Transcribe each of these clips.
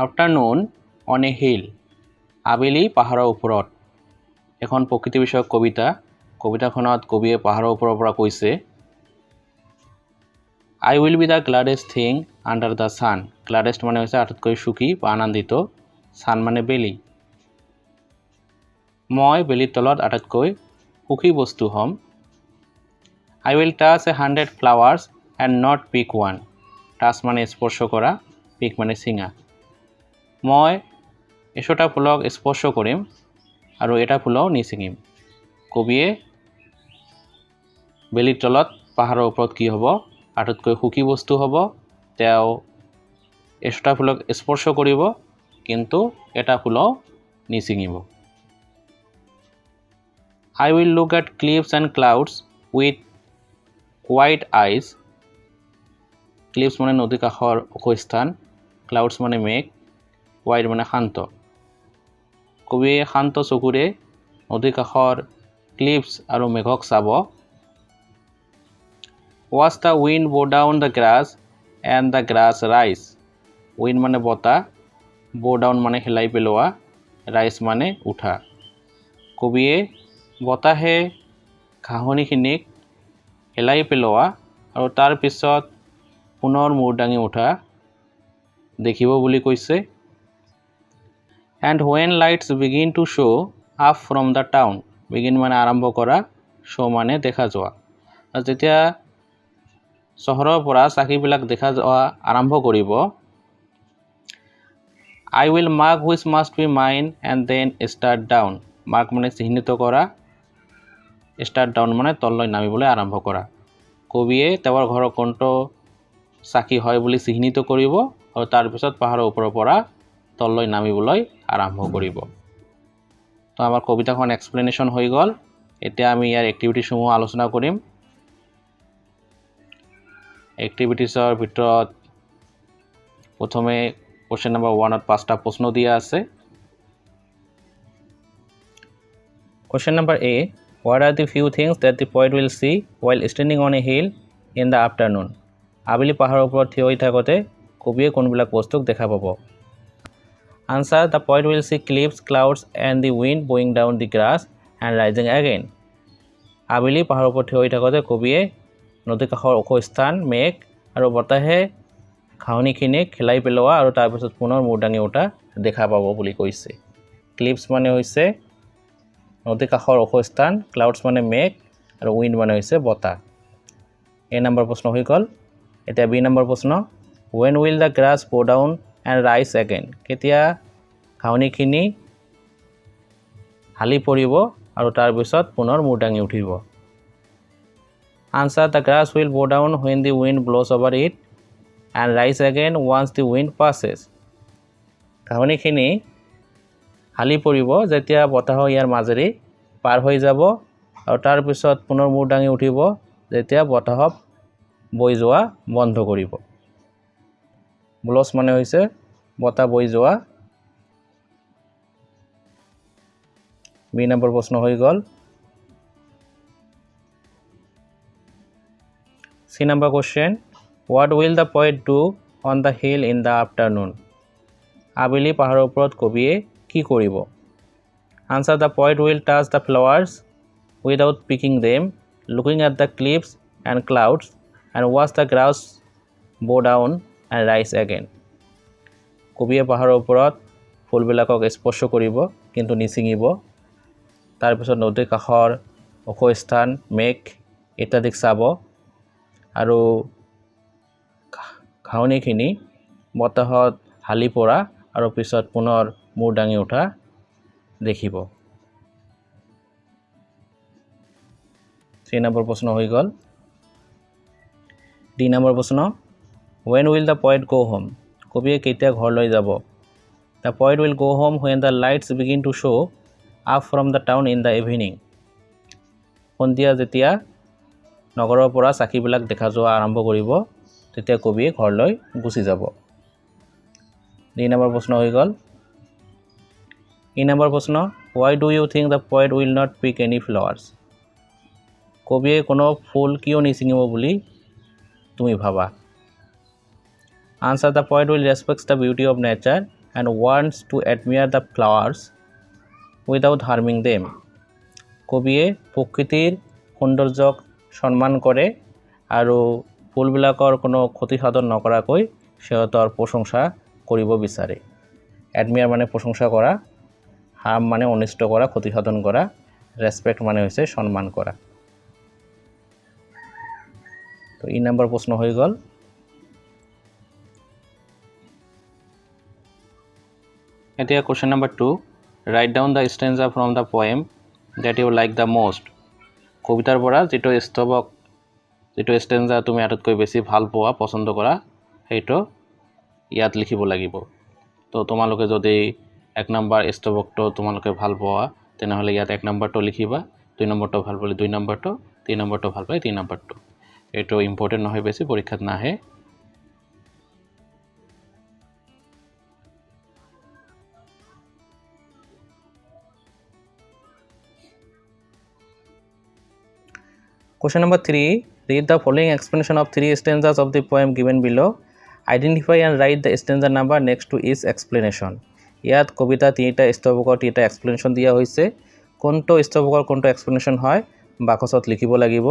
Afternoon on a hill, আবেলি পাহাৰৰ ওপৰত। এখন প্ৰকৃতি বিষয়ক কবিতা। কবিতাখনত কবিয়ে পাহাৰৰ ওপৰৰ পৰা কৈছে, I will be the gladdest thing under the sun. Gladdest মানে হৈছে আটাইতকৈ সুখী বা আনন্দিত, ছান মানে বেলি। মই বেলিৰ তলত আটাইতকৈ সুখী বস্তু হ'ম। I will touch 100 flowers and not pick one. Touch মানে স্পৰ্শ কৰা, পিক মানে ছিঙা। মই 100টা ফুলক স্পৰ্শ কৰিম আৰু এটা ফুলো নিছিঙিম। কবিয়ে বেলিৰ তলত পাহাৰৰ ওপৰত কি হ'ব? আটাইতকৈ সুখী বস্তু হ'ব। তেওঁ 100টা ফুলক স্পৰ্শ কৰিব কিন্তু এটা ফুলো নিছিঙিব। I will look at cliffs and clouds with quiet eyes. Cliffs মানে নদীৰ কাষৰ ওখ স্থান, ক্লাউডছ মানে মেঘ, কোৱাইট মানে শান্ত। কবিয়ে শান্ত চকুৰে নদীৰ কাষৰ ক্লিফছ আৰু মেঘক চাব। Watch the wind bow down the grass and the grass rise. Wind মানে বতাহ, বো ডাউন মানে হেলাই পেলোৱা, ৰাইজ মানে উঠা। কবিয়ে বতাহে ঘাঁহনিখিনিক হেলাই পেলোৱা আৰু তাৰ পিছত পুনৰ মূৰ দাঙি উঠা দেখিব বুলি কৈছে। And when lights begin to show up from the town. Begin মানে আৰম্ভ কৰা, শ্ব' মানে দেখা যোৱা। আৰু যেতিয়া চহৰৰ পৰা চাকিবিলাক দেখা যোৱা আৰম্ভ কৰিব, I will mark which must be mine and then start down. Mark মানে চিহ্নিত কৰা, ষ্টাৰ্ট ডাউন মানে তললৈ নামিবলৈ আৰম্ভ কৰা। কবিয়ে তেওঁৰ ঘৰৰ কোনটো চাকি হয় বুলি চিহ্নিত কৰিব আৰু তাৰপিছত পাহাৰৰ ওপৰৰ পৰা তললৈ নামিবলৈ আৰম্ভ কৰিব। আমাৰ কবিতাখন এক্সপ্লেনেশ্যন হৈ গ'ল। এতিয়া আমি ইয়াৰ এক্টিভিটিসমূহ আলোচনা কৰিম। এক্টিভিটিছৰ ভিতৰত প্ৰথমে কুৱেশ্যন নম্বৰ ওৱানত 5টা প্ৰশ্ন দিয়া আছে। Question number A, what are the few things that the poet will see while standing on a hill in the afternoon? আবেলি পাহাৰৰ ওপৰত থিয় হৈ থাকোঁতে কবিয়ে কোনবিলাক বস্তুক দেখা পাব? Answer, the poet will see cliffs, clouds and the wind blowing down the grass and rising again. আবেলি পাহাৰৰ ওপৰত থিয় হৈ থাকোঁতে কবিয়ে নদীৰ কাষৰ ওখ স্থান, মেঘ আৰু বতাহে ঘাঁহনিখিনিক খেলাই পেলোৱা আৰু তাৰপিছত পুনৰ মূৰ দাঙি উঠা দেখা পাব বুলি কৈছে। ক্লিফছ মানে হৈছে নদীৰ কাষৰ ওখ স্থান, ক্লাউডছ মানে মেঘ আৰু উইণ্ড মানে হৈছে বতাহ। এ নম্বৰ প্ৰশ্ন হৈ গ'ল। এতিয়া বি নম্বৰ প্ৰশ্ন, when will the grass bow down and rise again? কেতিয়া ঘাঁহনিখিনি হালি পৰিব আৰু তাৰপিছত পুনৰ মূৰ দাঙি উঠিব? Answer, the grass will bow down when the wind blows over it and rise again once the wind passes. ঘাঁহনিখিনি হালি পৰিব যেতিয়া বতাহ ইয়াৰ মাজেৰে পাৰ হৈ যাব আৰু তাৰপিছত পুনৰ মূৰ দাঙি উঠিব যেতিয়া বতাহক বৈ যোৱা বন্ধ কৰিব। ব্লছ মানে হৈছে বতাহ বৈ যোৱা। বি নম্বৰ প্ৰশ্ন হৈ গ'ল। C number question, what will the poet do on the hill in the afternoon? আবেলি পাহাৰৰ ওপৰত কবিয়ে কি কৰিব? Answer, the poet will touch the flowers without picking them, looking at the cliffs and clouds and watch the grass bow down and rise again. কবিয়ে পাহাৰৰ ওপৰত ফুলবিলাকক স্পৰ্শ কৰিব কিন্তু নিছিঙিব। তাৰপিছত নদীৰ কাষৰ ওখ স্থান, মেঘ ইত্যাদিক চাব আৰু ঘাঁহনিখিনি বতাহত হালি পৰা আৰু পিছত পুনৰ মূৰ দাঙি উঠা দেখিব। থ্ৰী নম্বৰ প্ৰশ্ন হৈ গ'ল। ডি নম্বৰ প্ৰশ্ন, when will the poet go home? কবিয়ে কেতিয়া ঘৰলৈ যাব? The poet will go home when the lights begin to show up from the town in the evening. সন্ধিয়া যেতিয়া নগৰৰ পৰা চাকিবিলাক দেখা যোৱা আৰম্ভ কৰিব তেতিয়া কবিয়ে ঘৰলৈ গুচি যাব। ডি নম্বৰ প্ৰশ্ন হৈ গ'ল। ই নম্বৰ প্ৰশ্ন, why do you think the poet will not pick any flowers? কবিয়ে কোনো ফুল কিয় নিছিঙিব বুলি তুমি ভাবা? Answer, the poet will respect the beauty of nature and wants to admire the flowers without harming them. কবিয়ে প্ৰকৃতিৰ সৌন্দৰ্যক সন্মান কৰে আৰু ফুলবিলাকৰ কোনো ক্ষতি সাধন নকৰাকৈ সিহঁতৰ প্ৰশংসা কৰিব বিচাৰে। এডমিয়াৰ মানে প্ৰশংসা কৰা, হাৰ্ম মানে অনিষ্ট কৰা, ক্ষতি সাধন কৰা, ৰেচপেক্ট মানে হৈছে সন্মান কৰা। তো ই নম্বৰ প্ৰশ্ন হৈ গ'ল। এতিয়া question number 2, write down the stanza from the poem that you like the most. কবিতাৰ পৰা যিটো স্তৱক, যিটো ষ্টেঞ্জা তুমি আটাইতকৈ বেছি ভাল পোৱা, পচন্দ কৰা, সেইটো ইয়াত লিখিব লাগিব। তো তোমালোকে যদি 1 নম্বৰ স্তৱকটো তোমালোকে ভাল পোৱা, তেনেহ'লে ইয়াত 1 নম্বৰটো লিখিবা, 2 নম্বৰটো ভাল পালে 2 নম্বৰটো, 3 নম্বৰটো ভাল পালে 3 নম্বৰটো। এইটো ইম্পৰ্টেণ্ট নহয়, বেছি পৰীক্ষাত নাহে। Question number 3, read the following explanation of 3 stanzas of the poem given below. Identify and write the stanza number next to each explanation. ইয়াত কবিতা তিনিটা স্তৱকৰ তিনিটা এক্সপ্লেনেশ্যন দিয়া হৈছে। কোনটো স্তৱকৰ কোনটো এক্সপ্লেনেশ্যন হয় বাকচত লিখিব লাগিব।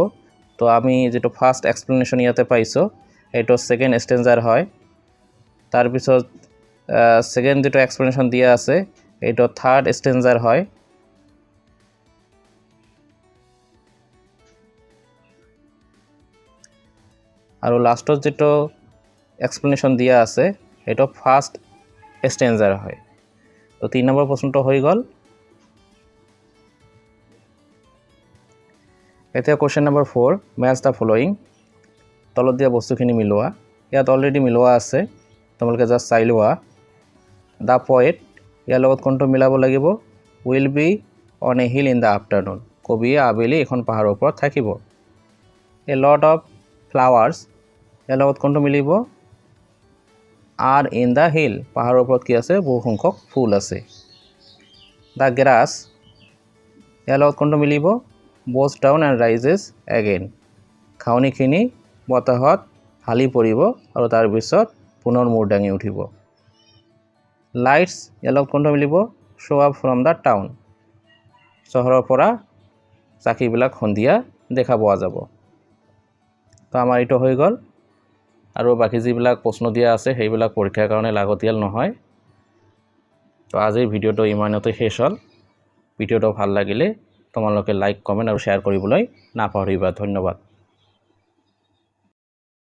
তো আমি যিটো ফাৰ্ষ্ট এক্সপ্লেনেশ্যন ইয়াতে পাইছোঁ, এইটো ছেকেণ্ড ষ্টেঞ্জাৰ হয়। তাৰপিছত ছেকেণ্ড যিটো এক্সপ্লেনেশ্যন দিয়া আছে, এইটো থাৰ্ড ষ্টেঞ্জাৰ হয়। আৰু লাষ্টত যিটো এক্সপ্লেনেশ্যন দিয়া আছে, সেইটো ফাৰ্ষ্ট ষ্টেঞ্জাৰ হয়। তো 3 নম্বৰ প্ৰশ্নটো হৈ গ'ল। এতিয়া question number 4, match the following. তলত দিয়া বস্তুখিনি মিলোৱা। ইয়াত অলৰেডি মিলোৱা আছে, তোমালোকে জাষ্ট চাই লোৱা। The poet, ইয়াৰ লগত কোনটো মিলাব লাগিব? Will be on a hill in the afternoon. কবিয়ে আবেলি এখন পাহাৰৰ ওপৰত থাকিব। এ লট অফ ফ্লাৱাৰ্ছ, ইয়াৰ লগত কোনটো মিলিব? Are in the hill. পাহাৰৰ ওপৰত কি আছে? বহু সংখ্যক ফুল আছে। The grass, ইয়াৰ লগত কোনটো মিলিব? Bows down and rises again. ঘাঁহনিখিনি বতাহত হালি পৰিব আৰু তাৰপিছত পুনৰ মূৰ দাঙি উঠিব। লাইটছ, ইয়াৰ লগত কোনটো মিলিব? Show up from the town. চহৰৰ পৰা চাকিবিলাক সন্ধিয়া দেখা পোৱা যাব। তো আমাৰ এইটো হৈ গ'ল। আৰু বাকী যিবিলাক প্ৰশ্ন দিয়া আছে সেইবিলাক পৰীক্ষাৰ কাৰণে লাগতিয়াল নহয়। তো আজিৰ ভিডিঅ'টো ইমানতে শেষ হ'ল। ভিডিঅ'টো ভাল লাগিলে তোমালোকে লাইক, কমেণ্ট আৰু শ্বেয়াৰ কৰিবলৈ নাপাহৰিবা। ধন্যবাদ।